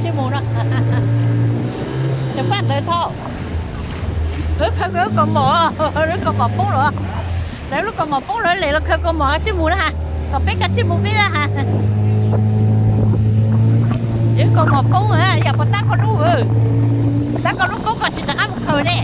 Tsij mus no. Cov faj ntawd thaum wb khaws lub kaus mom, lub kaus mom poob lawm, lawv lub kaus mom poob lawv lem los khaws kaus mom tsij mus na has, kom peb kav tsij mus peb na has. Lub kaus mom poob, yam puas tab koj lub, tab koj lub poob koj tsis rov qab mus khaws ne.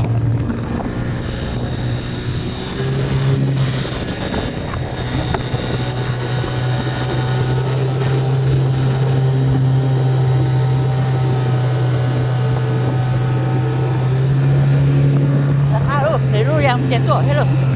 Rov qab lub, lub yog ces tuaj thiab lub.